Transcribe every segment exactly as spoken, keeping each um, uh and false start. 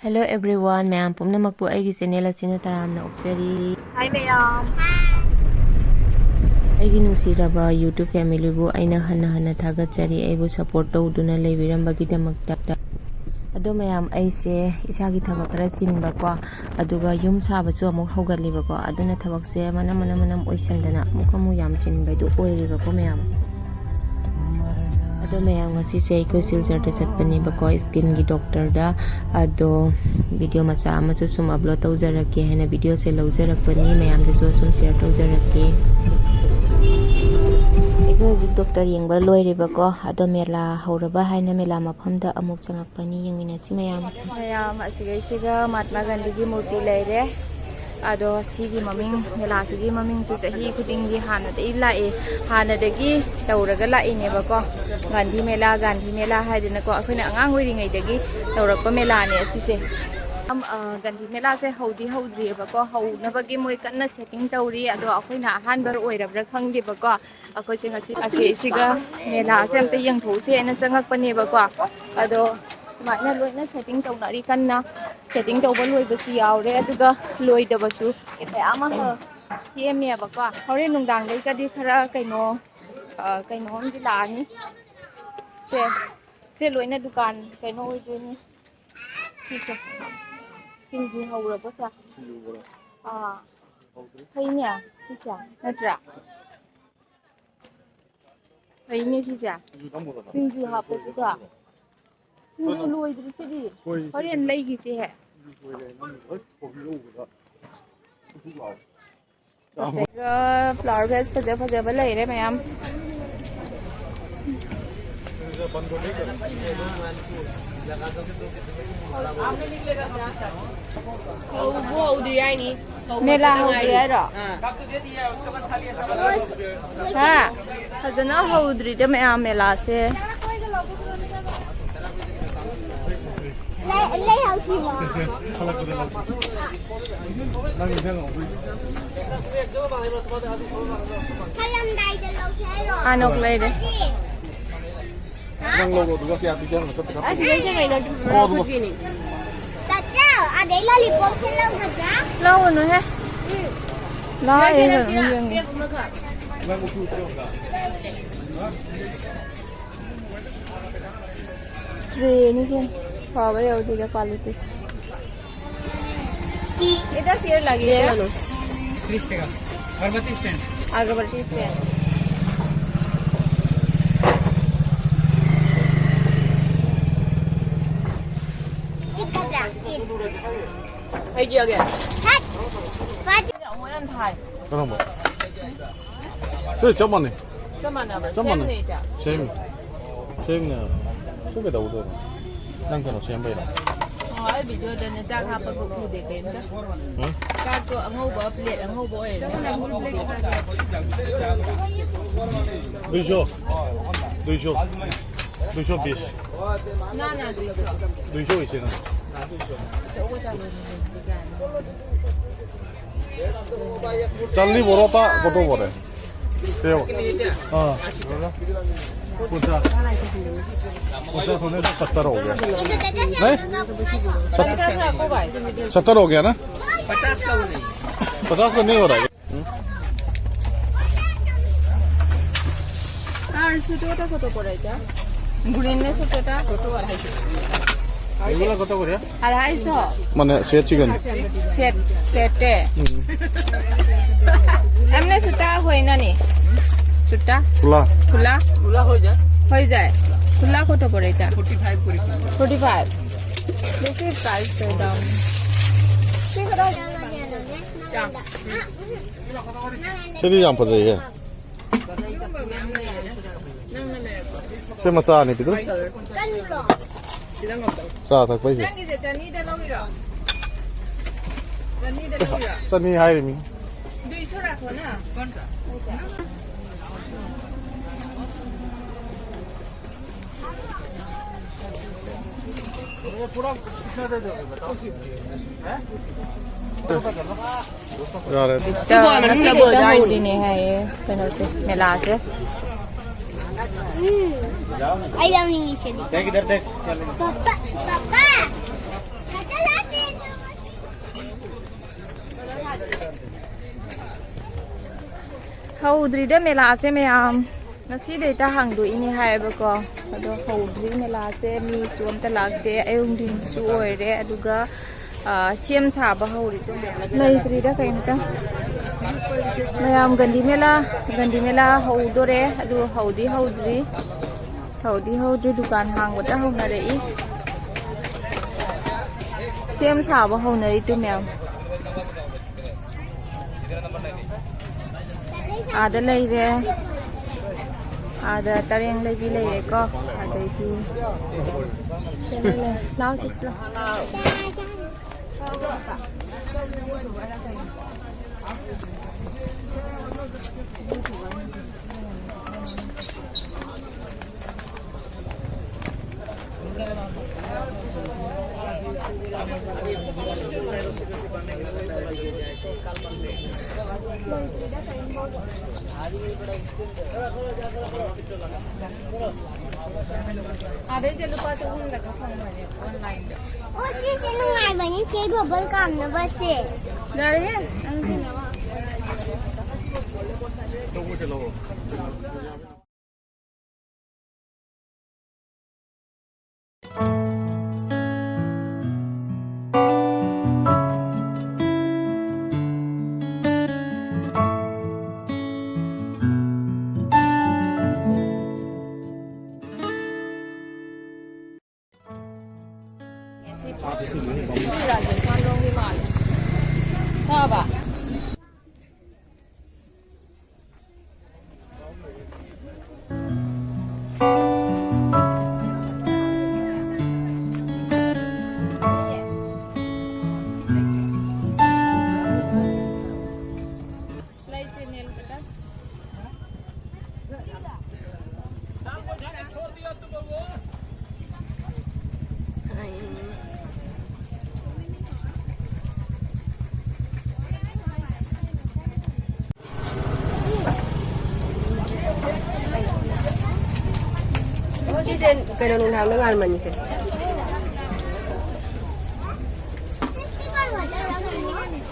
Hello everyone, ꯃꯌꯥꯝ ꯄꯨꯝꯅꯃꯛꯄꯨ ꯑꯩꯒꯤ ꯆꯦꯅꯦꯜ ꯑꯁꯤꯅ ꯇꯔꯥꯝꯅ ꯑꯣꯛꯆꯔꯤ꯫ ꯍꯥꯏ ꯃꯌꯥꯝ꯫ ꯑꯩꯒꯤ ꯅꯨꯡꯁꯤꯔꯕ YouTube familyꯕꯨ ꯑꯩꯅ ꯍꯟꯅ ꯍꯟꯅ ꯊꯥꯒꯠꯆꯔꯤ, ꯑꯩꯕꯨ ꯁꯞꯄꯣꯔꯠ ꯇꯧꯗꯨꯅ ꯂꯩꯕꯤꯔꯝꯕꯒꯤꯗꯃꯛꯇ꯫ ꯑꯗꯣ ꯃꯌꯥꯝ, ꯑꯩꯁꯦ ꯏꯁꯥꯒꯤ ꯊꯕꯛ ꯈꯔ ꯆꯤꯟꯕꯀꯣ, ꯑꯗꯨꯒ ꯌꯨꯝ ꯁꯥꯕꯁꯨ ꯑꯃꯨꯛ ꯍꯧꯒꯠꯂꯤꯕꯀꯣ, ꯑꯗꯨꯅ ꯊꯕꯛꯁꯦ ꯃꯅꯝ ꯃꯅꯝ ꯃꯅꯝ ꯑꯣꯏꯁꯟꯗꯅ ꯑꯃꯨꯛ ꯑꯃꯨꯛ ꯌꯥꯝ ꯆꯤꯟꯕꯗꯨ ꯑꯣꯏꯔꯦꯕꯀꯣ ꯃꯌꯥꯝ꯫ ꯑꯗꯣ ꯃꯌꯥꯝ, ꯉꯁꯤꯁꯦ ꯑꯩꯈꯣꯏ ꯁꯤꯜꯆꯔꯗ ꯆꯠꯄꯅꯦꯕꯀꯣ, ꯁ꯭ꯀꯤꯟꯒꯤ ꯗꯣꯛꯇꯔꯗ꯫ ꯑꯗꯣ ꯚꯤꯗꯤꯑꯣ ꯃꯆꯥ ꯑꯃꯁꯨ ꯁꯨꯝ ꯑꯞꯂꯣꯗ ꯇꯧꯖꯔꯛꯀꯦ ꯍꯥꯏꯅ ꯚꯤꯗꯤꯑꯣꯁꯦ ꯂꯧꯖꯔꯛꯄꯅꯤ, ꯃꯌꯥꯝꯗꯁꯨ ꯁꯨꯝ ꯁꯤꯌꯔ ꯇꯧꯖꯔꯛꯀꯦ꯫ ꯑꯩꯈꯣꯏ ꯍꯧꯖꯤꯛ ꯗꯣꯛꯇꯔ ꯌꯦꯡꯕ ꯂꯣꯏꯔꯦꯕꯀꯣ, ꯑꯗꯣ ꯃꯦꯂꯥ ꯍꯧꯔꯕ ꯍꯥꯏꯅ ꯃꯦꯂꯥ ꯃꯐꯝꯗ ꯑꯃꯨꯛ ꯆꯪꯉꯛꯄꯅꯤ, ꯌꯦꯡꯃꯤꯟꯅꯁꯤ ꯃꯌꯥꯝ꯫ ꯃꯌꯥꯝ, ꯑꯁꯤꯒꯩꯁꯤꯒ ꯃꯍꯥꯠꯃꯥ ꯒꯥꯟꯙꯤꯒꯤ ꯃꯨꯔꯇꯤ ꯂꯩꯔꯦ꯫ ꯑꯗꯣ ꯁꯤꯒꯤ ꯃꯃꯤꯡ, ꯃꯦꯂꯥꯁꯤꯒꯤ ꯃꯃꯤꯡꯁꯨ ꯆꯍꯤ ꯈꯨꯗꯤꯡꯒꯤ ꯍꯥꯟꯅꯗꯒꯤ ꯂꯥꯛꯑꯦ, ꯍꯥꯟꯅꯗꯒꯤ ꯇꯧꯔꯒ ꯂꯥꯛꯏꯅꯦꯕꯀꯣ꯫ ꯒꯥꯟꯙꯤ ꯃꯦꯂꯥ, ꯒꯥꯟꯙꯤ ꯃꯦꯂꯥ ꯍꯥꯏꯗꯅꯀꯣ, ꯑꯩꯈꯣꯏꯅ ꯑꯉꯥꯡ ꯑꯣꯏꯔꯤꯉꯩꯗꯒꯤ ꯇꯧꯔꯛꯄ ꯃꯦꯂꯥꯅꯦ ꯑꯁꯤꯁꯦ꯫ ꯑꯝ, ꯑ, ꯒꯥꯟꯙꯤ ꯃꯦꯂꯥꯁꯦ ꯍꯧꯗꯤ ꯍꯧꯗ꯭ꯔꯤꯑꯕꯀꯣ, ꯍꯧꯅꯕꯒꯤ ꯃꯣꯏ ꯀꯟꯅ ꯁꯦꯠꯇꯤꯡ ꯇꯧꯔꯤ꯫ ꯑꯗꯣ ꯑꯩꯈꯣꯏꯅ ꯑꯍꯥꯟꯕ ꯑꯣꯏꯔꯕ꯭ꯔꯥ ꯈꯪꯗꯦꯕꯀꯣ, ꯑꯩꯈꯣꯏꯁꯦ ꯉꯁꯤ ꯑꯁꯤꯁꯤꯒ ꯃꯦꯂꯥꯁꯦ ꯑꯝꯇ ꯌꯦꯡꯊꯣꯛꯎꯁꯦꯅ ꯆꯪꯉꯛꯄꯅꯦꯕꯀꯣ꯫ ꯑꯗꯣ ꯁꯨꯃꯥꯏꯅ ꯂꯣꯏꯅ ꯁꯦꯠꯇꯤꯡ ꯇꯧꯅꯔꯤ ꯀꯟꯅ꯫ ꯁꯦꯠꯇꯤꯡ ꯇꯧꯕ ꯂꯣꯏꯕꯁꯨ ꯌꯥꯎꯔꯦ, ꯑꯗꯨꯒ ꯂꯣꯏꯗꯕꯁꯨ ꯃꯌꯥꯝ ꯑꯃ ꯁꯦꯝꯃꯦꯕꯀꯣ꯫ ꯍꯣꯔꯦꯟ ꯅꯨꯡꯗꯥꯡꯗꯩꯒꯗꯤ ꯈꯔ ꯀꯩꯅꯣ, ꯑ, ꯀꯩꯅꯣ ꯑꯃꯗꯤ ꯂꯥꯛꯑꯅꯤ꯫ ꯁꯦ, ꯁꯦ ꯂꯣꯏꯅ ꯗꯨꯀꯥꯟ ꯀꯩꯅꯣ ꯑꯣꯏꯗꯣꯏꯅꯤ꯫ ꯁꯤꯁꯦ ꯁꯤꯡꯖꯨ ꯍꯧꯔꯕꯣ ꯁꯦ? ꯑꯥ, ꯐꯩꯅꯦ ꯁꯤꯁꯦ, ꯅꯠꯇ꯭ꯔꯥ? ꯐꯩꯅꯦ ꯁꯤꯁꯦ꯫ ꯁꯤꯡꯖꯨ ꯍꯥꯞꯄꯁꯨꯀꯣ꯫ ꯁꯤꯡꯖꯨ ꯂꯣꯏꯗ꯭ꯔꯤ ꯁꯤꯗꯤ꯫ ꯍꯣꯔꯦꯟ ꯂꯩꯈꯤꯁꯦ ꯍꯦꯛ꯫ ꯐ꯭ꯂꯥꯋꯔ ꯚꯦꯁ ꯐꯖ ꯐꯖꯕ ꯂꯩꯔꯦ ꯃꯌꯥꯝ꯫ ꯍꯧꯕꯨ ꯍꯧꯗ꯭ꯔꯤ ꯍꯥꯏꯅꯤ꯫ ꯍꯧꯕ ꯃꯦꯂꯥ ꯈꯛꯇ ꯍꯧꯗ꯭ꯔꯤ ꯉꯥꯏꯔꯤ꯫ ꯍꯥꯏꯔꯣ? ꯑꯥ꯫ ꯍꯥ? ꯐꯖꯅ ꯍꯧꯗ꯭ꯔꯤꯗ ꯃꯌꯥꯝ ꯃꯦꯂꯥꯁꯦ꯫ ꯂꯩ-, ꯂꯩꯍꯧꯁꯤꯔꯣ? ꯅꯪ ꯏꯟꯖꯥꯡ ꯍꯥꯎꯕꯩ꯫ ꯍꯜꯂꯝꯗꯥꯏꯗ ꯂꯧꯁꯦ ꯍꯥꯏꯔꯣ? ꯑꯥ, ꯅꯣꯛ ꯂꯩꯔꯦ꯫ ꯍꯧꯖꯤꯛ? ꯅꯪ ꯂꯧꯔꯣ, ꯑꯗꯨꯒ ꯀꯌꯥ ꯄꯤꯒꯦ ꯍꯪꯉꯣ, ꯆꯠꯄ ꯆꯠꯄ꯫ ꯑꯁ, ꯂꯩꯁꯦ ꯀꯩꯅꯣ, ꯑꯗꯨꯝ ꯍꯣ, ꯑꯗꯨꯒ꯫ ꯈꯨꯠꯀꯤꯅꯤ꯫ ꯑꯗꯩ ꯂꯣꯂꯤꯄꯣꯞꯁꯦ ꯂꯧꯒꯗ꯭ꯔꯥ? ꯂꯧꯒꯅꯨꯍꯦ꯫ ꯂꯥꯛꯑꯦ ꯀꯩꯅꯣ ꯌꯦꯡꯒꯦ꯫ ꯇ꯭ꯔꯦꯅꯤ ꯁꯦ꯫ ꯐꯕ ꯌꯧꯗꯦꯗ ꯀ꯭ꯋꯥꯂꯤꯇꯤ꯫ এটা ফেয়ার লাগে এটা? ত্রিশ টাকা। আগরবাতি স্ট্যান্ড। আগরবাতি স্ট্যান্ড। ꯑꯩꯒꯤ ꯑꯣꯏꯒꯦ꯫ ꯍꯦꯠ! ꯄꯥꯗꯤ꯫ ꯑꯃꯨꯛ ꯌꯥꯝ ꯊꯥꯏ꯫ ꯀꯔꯝꯕ? ꯂꯣꯏ ꯆꯞ ꯃꯥꯟꯅꯩ꯫ ꯆꯞ ꯃꯥꯟꯅꯕ꯭ꯔꯥ? ꯆꯞ ꯃꯥꯟꯅꯩ꯫ ꯁꯦꯝꯅꯦ ꯏꯆꯥ꯫ ꯁꯦꯝ꯫ ꯁꯦꯝꯅꯦ꯫ ꯁꯤ ꯀꯩꯗꯧꯗꯣꯏꯅꯣ? ꯅꯪ ꯀꯩꯅꯣ ꯁꯦꯝꯕꯩꯔꯣ? ꯑꯣ, ꯑꯩ ꯚꯤꯗꯤꯑꯣꯗꯅꯦ ꯆꯥꯛ ꯍꯥꯞꯄꯒ ꯎꯗꯦ ꯀꯩꯝꯇ꯫ ꯎꯝ? ꯆꯥꯛꯇꯣ ꯑꯉꯧꯕ, ꯄ꯭ꯂꯦꯠ ꯑꯉꯧꯕ ꯑꯣꯏꯔꯦ꯫ ꯗꯨꯏꯁꯣ꯫ ꯗꯨꯏꯁꯣ꯫ ꯗꯨꯏꯁꯣ ꯄꯤꯁ꯫ ꯅꯥ, ꯅꯥ, ꯗꯨꯏꯁꯣ꯫ ꯗꯨꯏꯁꯣ ꯑꯣꯏꯁꯦ ꯅꯪ꯫ ꯑꯆꯧꯕ ꯆꯥꯕ ꯆꯠꯂꯤ ꯕꯣꯔꯣ ꯄꯥ ꯐꯣꯇꯣ ꯕꯣꯔꯦ꯫ ꯁꯦꯕ꯫ ꯑꯥ꯫ ꯀꯨꯟꯊ꯭ꯔꯥ꯫ ꯀꯨꯟꯊ꯭ꯔꯥ ꯊꯣꯛꯅ ꯁꯠꯇꯔ ꯑꯣꯏꯒꯦ꯫ ꯅꯩ? ꯁꯠꯇꯔ ꯑꯣꯏꯒꯦ ꯅ? ꯄꯆꯥꯁ ꯀ ꯅꯩ ꯑꯣꯏꯔꯦ꯫ আর ছোট ওটা কত করে এটা? গ্রিন না ছোটটা? এগুলো কত করে? আড়াইশো। মানে সেট চিকেন? সেট, সেটে। হুম। এমনি ছোটা হয় না নি? ছোটা? খোলা। খোলা? খোলা হয়ে যায়। হয়ে যায়। খোলা কত করে এটা? ফর্টি ফাইভ করে। Forty five. বেশি প্রাইস তো দাম। ঠিক আছে। ꯁꯤꯗꯤ ꯌꯥꯝ ꯐꯖꯩꯍꯦ꯫ ꯁꯤ ꯃꯆꯥꯅꯤ ꯄꯤꯗ꯭ꯔꯣ? ꯆꯥ ꯊꯛꯄꯩꯁꯦ꯫ ꯅꯪꯒꯤꯁꯦ ꯆꯅꯤꯗ ꯂꯧꯔꯤꯔꯣ? ꯆꯅꯤꯗ ꯂꯧꯔꯤꯔꯣ? ꯆꯅꯤ ꯍꯥꯏꯔꯤꯃꯤ꯫ ꯑꯗꯨ ꯏꯁꯣꯔ ꯂꯥꯛꯈꯣꯅ꯫ ꯌꯥꯔꯦ꯫ ꯍꯧꯖꯤꯛꯇ ꯉꯁꯤꯗꯤ ꯍꯧꯔꯤꯅꯦ ꯍꯥꯏꯌꯦ ꯀꯩꯅꯣꯁꯦ, ꯃꯦꯂꯥꯁꯦ꯫ ꯎꯝ, ꯑꯩ ꯂꯧꯅꯤꯡꯉꯤ ꯁꯤꯗꯤ꯫ ꯄꯄꯥ, ꯄꯄꯥ, ꯁꯥꯏꯀꯜ ꯂꯥꯛꯇ꯭ꯔꯦ꯫ ꯍꯧꯗ꯭ꯔꯤꯗ ꯃꯦꯂꯥꯁꯦ ꯃꯌꯥꯝ꯫ ꯉꯁꯤꯗꯩꯗ ꯍꯥꯡꯗꯣꯛꯏꯅꯦ ꯍꯥꯏꯌꯦꯕꯀꯣ꯫ ꯑꯗꯣ ꯍꯧꯗ꯭ꯔꯤ ꯃꯦꯂꯥꯁꯦ, ꯃꯤꯁꯨ ꯑꯝꯇ ꯂꯥꯛꯇꯦ꯫ ꯑꯌꯨꯛ ꯅꯨꯡꯊꯤꯟꯁꯨ ꯑꯣꯏꯔꯦ, ꯑꯗꯨꯒ, ꯑ, ꯁꯦꯝ ꯁꯥꯕ ꯍꯧꯔꯤ꯫ ꯂꯩꯇ꯭ꯔꯤꯗ ꯀꯩꯝꯇ꯫ ꯃꯌꯥꯝ ꯒꯟꯗꯤ ꯃꯦꯂꯥ, ꯒꯟꯗꯤ ꯃꯦꯂꯥ ꯍꯧꯗꯣꯔꯦ, ꯑꯗꯨ ꯍꯧꯗꯤ ꯍꯧꯗ꯭ꯔꯤ꯫ ꯍꯧꯗꯤ ꯍꯧꯗ꯭ꯔꯤ, ꯗꯨꯀꯥꯟ ꯍꯥꯡꯕꯇ ꯍꯧꯅꯔꯛꯏ꯫ ꯁꯦꯝ ꯁꯥꯕ ꯍꯧꯅꯔꯤ ꯇꯨ ꯃꯌꯥꯝ꯫ ꯑꯥꯗ ꯂꯩꯔꯦ꯫ ꯑꯥꯗ ꯇꯔꯦꯡ ꯂꯩꯕꯤ ꯂꯩꯔꯦꯀꯣ꯫ ꯑꯗꯩꯗꯤ ꯂꯥꯎ ꯁꯤꯁ ꯂꯥꯎ꯫ ꯑꯗꯩꯁꯦ ꯂꯨꯄꯥ ꯆꯍꯨꯝꯗꯒ ꯐꯪꯕꯅꯦ ꯑꯣꯟꯂꯥꯏꯟꯗ꯫ ꯑꯣ, ꯁꯤꯁꯦ ꯅꯨꯡꯉꯥꯏꯕꯅꯤ, ꯆꯦ ꯕꯕꯜ ꯀꯥꯝꯅꯕꯁꯦ꯫ ꯌꯥꯔꯦꯍꯦ, ꯅꯪ ꯁꯤꯅꯕ꯫ ꯁꯤ ꯔꯥꯖꯁꯊꯥꯟ ꯂꯣꯝꯒꯤ ꯃꯥꯜꯂꯦ꯫ ꯐꯕ? ꯑꯣ, ꯁꯤꯁꯦ ꯀꯩꯅꯣ, ꯅꯨꯡꯗꯥꯡꯗ ꯉꯥꯟꯕꯅꯤꯁꯦ꯫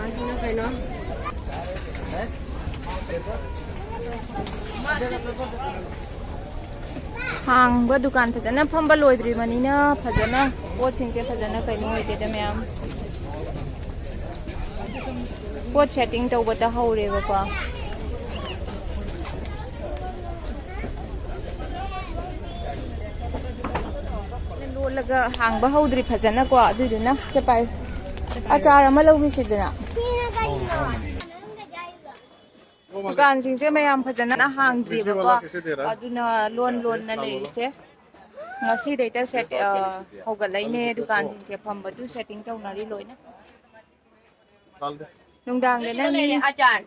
ꯑ, ꯁꯤꯅ ꯀꯩꯅꯣ? ꯍꯥꯡꯕ ꯗꯨꯀꯥꯟ ꯐꯖꯅ ꯐꯝꯕ ꯂꯣꯏꯗ꯭ꯔꯤꯕꯅꯤꯅ ꯐꯖꯅ ꯄꯣꯠꯁꯤꯡꯁꯦ ꯐꯖꯅ ꯀꯩꯅꯣ ꯑꯣꯏꯗꯦꯗ ꯃꯌꯥꯝ꯫ ꯄꯣꯠ ꯁꯦꯠꯇꯤꯡ ꯇꯧꯕꯇ ꯍꯧꯔꯦꯕꯀꯣ꯫ ꯂꯣꯜꯂꯒ ꯍꯥꯡꯕ ꯍꯧꯗ꯭ꯔꯤ ꯐꯖꯅꯀꯣ꯫ ꯑꯗꯨꯏꯗꯨꯅ ꯁꯦ ꯄꯥꯏ, ꯑꯆꯥꯔ ꯑꯃ ꯂꯧꯈꯤꯁꯤꯗꯅ꯫ ꯗꯨꯀꯥꯟꯁꯤꯡꯁꯦ ꯃꯌꯥꯝ ꯐꯖꯅ ꯍꯥꯡꯗ꯭ꯔꯤꯕꯀꯣ꯫ ꯑꯗꯨꯅ ꯂꯣꯟ ꯂꯣꯟꯅ ꯂꯩꯔꯤꯁꯦ꯫ ꯉꯁꯤꯗꯩꯗ ꯁꯦꯠ, ꯑ, ꯍꯧꯒꯠꯂꯛꯏꯅꯦ ꯗꯨꯀꯥꯟꯁꯤꯡꯁꯦ ꯐꯝꯕꯗꯨ ꯁꯦꯠꯇꯤꯡ ꯇꯧꯅꯔꯤ ꯂꯣꯏꯅ꯫ ꯅꯨꯡꯗꯥꯡꯗ ꯅꯪ ꯑꯆꯥꯔ꯫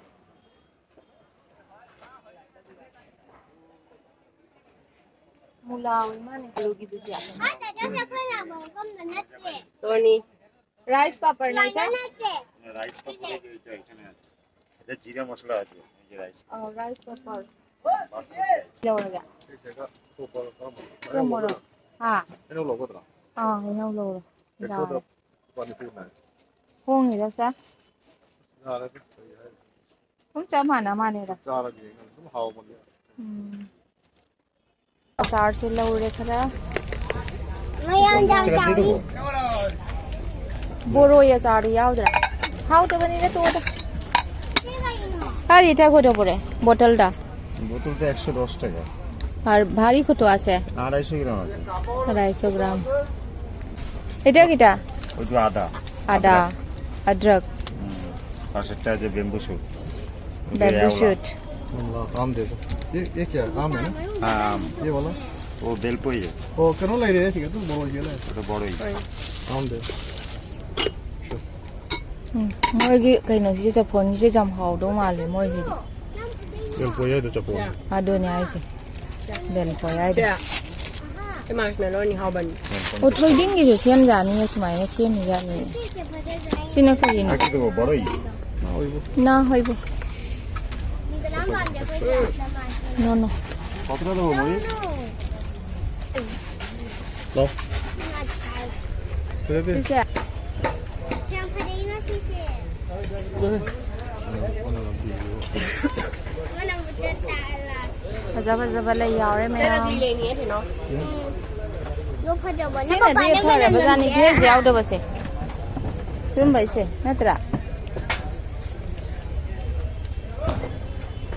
ꯃꯨꯂꯥ ꯑꯣꯏ ꯃꯥꯅꯦ ꯑꯂꯨꯒꯤ ꯕꯨꯖꯤꯌꯥ꯫ ꯇꯣꯅꯤ꯫ ꯔꯥꯏꯁ ꯄꯥꯄꯔ ꯅꯠꯇꯦ? ꯔꯥꯏꯁ ꯄꯥꯄꯔ ꯍꯥꯏꯗꯣ ꯏꯇꯥ ꯏꯊꯟ ꯍꯥꯏꯗꯣ꯫ ꯑꯗ ꯖꯤꯔꯥ ꯃꯁꯂꯥ ꯍꯥꯏꯗꯣ, ꯔꯥꯏꯁ꯫ ꯑꯧ, ꯔꯥꯏꯁ ꯄꯥꯄꯔ꯫ ꯂꯧꯔꯒꯦ꯫ ꯎ ꯃꯣꯔꯣꯛ꯫ ꯍꯥ? ꯍꯩꯅꯧ ꯂꯧꯒꯗ꯭ꯔꯥ? ꯑꯥ, ꯍꯩꯅꯧ ꯂꯧꯔꯣ꯫ ꯌꯥꯔꯦ꯫ ꯍꯣꯡꯉꯤꯔ ꯆꯦ? ꯌꯥꯔꯦꯗ, ꯀꯔꯤ ꯍꯥꯏꯔꯨꯅꯤ꯫ ꯑꯗꯨꯝ ꯆꯞ ꯃꯥꯟꯅ ꯃꯥꯟꯅꯩꯗ꯫ ꯆꯥꯔꯒ ꯌꯦꯡꯉꯒ ꯑꯗꯨꯝ ꯍꯥꯎꯕꯅꯦ꯫ ꯎꯝ꯫ ꯑꯆꯥꯔꯁꯦ ꯂꯧꯔꯦ ꯈꯔ꯫ ꯃꯌꯥꯝ ꯌꯥꯝ ꯆꯥꯎꯏ꯫ ꯕꯣꯔꯣꯏ ꯑꯆꯥꯔꯗꯤ ꯌꯥꯎꯗ꯭ꯔꯥ? ꯍꯥꯎꯇꯕꯅꯤꯅ ꯇꯣꯛꯑꯣꯗ꯫ ꯁꯤ ꯀꯩꯅꯣ? ꯀꯔꯤ ꯏꯊꯛ ꯈꯣꯏꯗꯣꯛꯄ꯭ꯔꯦ? ꯕꯣꯇꯜꯗ? বোতলটা একশো দশ টাকা। আর ভারী কত আছে? আড়াইশো গ্রাম আছে। আড়াইশো গ্রাম। এটা কিটা? ওই যে আদা। আদা। আদা। আদরক। হুম। পাশেরটা যে ব্যাম্বু শুট। Bamboo shoot. আম দেখো। ये, ये क्या है? आम है ना? হ্যাঁ, আম। ये वाला? ও বেলপই। ও, কেন লাই রে? ঠিক আছে, বড় হয়ে গেলে। ওটা বড়ই। आम दे। ꯎꯝ, ꯃꯣꯏꯒꯤ ꯀꯩꯅꯣꯁꯤꯁꯦ, ꯆꯐꯣꯟꯒꯤꯁꯦ ꯌꯥꯝ ꯍꯥꯎꯗꯧ ꯃꯥꯜꯂꯦ ꯃꯣꯏꯁꯤꯗꯤ꯫ ꯌꯥꯝ ꯀꯨꯏꯌꯦ ꯑꯗꯨ ꯆꯐꯣꯟ꯫ ꯑꯗꯨꯅꯦ ꯍꯥꯏꯁꯦ꯫ ꯕꯦꯜ ꯄꯣꯌꯥꯏꯗꯣ꯫ ꯁꯦ꯫ ꯁꯤ ꯃꯥꯔꯁꯃꯦꯂꯣꯅꯤ ꯍꯥꯎꯕꯅꯤ꯫ ꯑꯣ, ꯊꯣꯏꯗꯤꯡꯒꯤꯁꯨ ꯁꯦꯝꯖꯥꯅꯤꯌꯦ, ꯁꯨꯃꯥꯏꯅ ꯁꯦꯝꯃꯤꯖꯥꯠꯅꯤ꯫ ꯁꯤꯅ ꯀꯔꯤꯅꯣ? ꯉꯥꯀꯤꯗꯨꯕꯨ ꯕꯣꯔꯣꯏ꯫ ꯅꯥ ꯍꯣꯏꯕꯨ꯫ ꯅꯣ, ꯅꯣ꯫ ꯄꯥꯇ꯭ꯔꯗꯕꯨ ꯃꯣꯔꯤꯁ꯫ ꯂꯥꯎ꯫ ꯁꯤꯁꯦ꯫ ꯌꯥꯝ ꯐꯖꯩꯅ ꯁꯤꯁꯦ꯫ ꯐꯖ ꯐꯖꯕ ꯂꯩ ꯌꯥꯎꯔꯦ ꯃꯌꯥꯝ꯫ ꯀꯩꯅꯣ? ꯁꯤꯅꯗꯤ ꯐꯔꯕꯖꯥꯠꯅꯤ, ꯚꯦꯖ ꯌꯥꯎꯗꯕꯁꯦ꯫ ꯁꯤꯒꯨꯝꯕꯩꯁꯦ ꯅꯠꯇ꯭ꯔꯥ?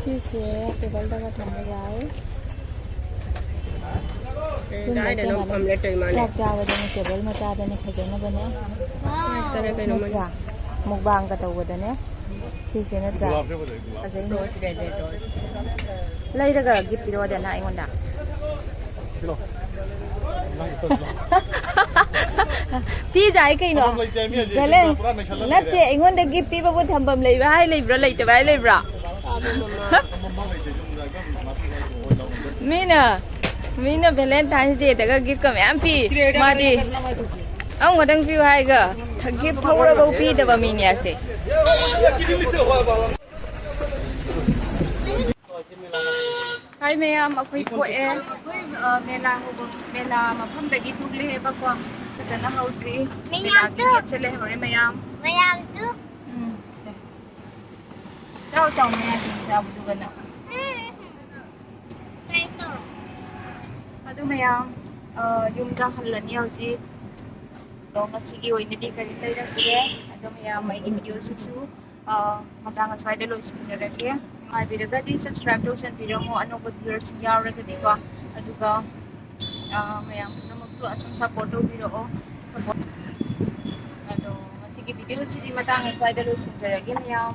ꯁꯤꯁꯦ ꯇꯦꯕꯜꯗꯒ ꯊꯝꯕ ꯌꯥꯏ꯫ ꯁꯤꯒꯨꯝꯕꯁꯦ ꯀꯥꯏꯗꯅꯣ ꯍꯥꯟꯅ ꯑꯣꯝꯂꯦꯠ ꯇꯧꯔꯤ ꯃꯥꯜꯂꯦ꯫ ꯆꯥꯛ ꯆꯥꯕꯗꯅꯦ, ꯇꯦꯕꯜ ꯃꯆꯥꯗꯅꯦ ꯐꯖꯅꯕꯅꯦ꯫ ꯀꯩꯅꯣ ꯃꯅꯨꯡ ꯅꯠꯇ꯭ꯔꯥ? ꯃꯨꯛꯕꯥꯡꯒ ꯇꯧꯕꯗꯅꯦ꯫ ꯁꯤꯁꯦ ꯅꯠꯇ꯭ꯔꯥ? ꯐꯖꯩꯅꯦ꯫ Rose red, red rose꯫ ꯂꯩꯔꯒ ꯒꯤꯐ ꯄꯤꯔꯛꯑꯣꯗꯅ ꯑꯩꯉꯣꯟꯗ꯫ ꯄꯤꯖꯥꯏ ꯀꯩꯅꯣ? ꯅꯠꯇꯦ, ꯑꯩꯉꯣꯟꯗ ꯒꯤꯐ ꯄꯤꯕꯕꯨ ꯊꯝꯐꯝ ꯂꯩꯕ ꯍꯥꯏ ꯂꯩꯕ꯭ꯔꯣ, ꯂꯩꯇꯕ ꯍꯥꯏ ꯂꯩꯕ꯭ꯔꯣ? ꯃꯤꯅ ꯃꯤꯅ ꯚꯦꯂꯦꯟꯇꯥꯏꯟꯁ ꯗꯦꯗꯒ ꯒꯤꯐꯀ ꯃꯌꯥꯝ ꯄꯤ꯫ ꯃꯥꯗꯤ ꯑꯃꯈꯛꯇꯪ ꯄꯤꯌꯨ ꯍꯥꯏꯒ ꯒꯤꯐ ꯊꯧꯔꯐꯧ ꯄꯤꯗꯕ ꯃꯤꯅꯦ ꯑꯁꯦ꯫ ꯍꯥꯏ ꯃꯌꯥꯝ, ꯑꯩꯈꯣꯏ ꯊꯣꯛꯑꯦ꯫ ꯑꯩꯈꯣꯏ, ꯑ, ꯃꯦꯂꯥ ꯍꯧꯕ, ꯃꯦꯂꯥ ꯃꯐꯝꯗꯒꯤ ꯊꯣꯛꯂꯛꯑꯦꯕꯀꯣ꯫ ꯐꯖꯅ ꯍꯧꯗ꯭ꯔꯤ꯫ ꯃꯦꯂꯥꯒꯤ ꯒꯦꯠꯁꯦ ꯂꯩꯍꯧꯔꯦ ꯃꯌꯥꯝ꯫ ꯎꯝ, ꯁꯦ꯫ ꯆꯥꯎ, ꯆꯥꯎ, ꯃꯌꯥꯝ ꯆꯥꯕꯗꯨꯒꯅ꯫ ꯑꯗꯨ ꯃꯌꯥꯝ, ꯑ, ꯌꯨꯝꯗ ꯍꯜꯂꯅꯤ ꯍꯧꯖꯤꯛ꯫ ꯑꯗꯣ ꯉꯁꯤꯒꯤ ꯑꯣꯏꯅꯗꯤ ꯀꯔꯤꯝ ꯂꯩꯔꯛꯇ꯭ꯔꯦ꯫ ꯑꯗꯣ ꯃꯌꯥꯝ, ꯑꯩꯒꯤ ꯚꯤꯗꯤꯑꯣꯁꯤꯁꯨ, ꯑ, ꯃꯇꯥꯡ ꯑꯁ꯭ꯋꯥꯏꯗ ꯂꯣꯏꯁꯤꯟꯖꯔꯒꯦ꯫ ꯅꯨꯡꯉꯥꯏꯕꯤꯔꯒꯗꯤ subscribe ꯇꯧꯁꯟꯕꯤꯔꯝꯃꯣ, ꯑꯅꯧꯕ viewersꯁꯤꯡ ꯌꯥꯎꯔꯒꯗꯤꯀꯣ꯫ ꯑꯗꯨꯒ, ꯑ, ꯃꯌꯥꯝ ꯄꯨꯝꯅꯃꯛꯁꯨ ꯑꯁꯨꯝ support ꯇꯧꯕꯤꯔꯛꯑꯣ꯫ Support꯫ ꯑꯗꯣ ꯉꯁꯤꯒꯤ ꯚꯤꯗꯤꯑꯣꯁꯤꯗꯤ ꯃꯇꯥꯡ ꯑꯁ꯭ꯋꯥꯏꯗ ꯂꯣꯏꯁꯤꯟꯖꯔꯒꯦ ꯃꯌꯥꯝ꯫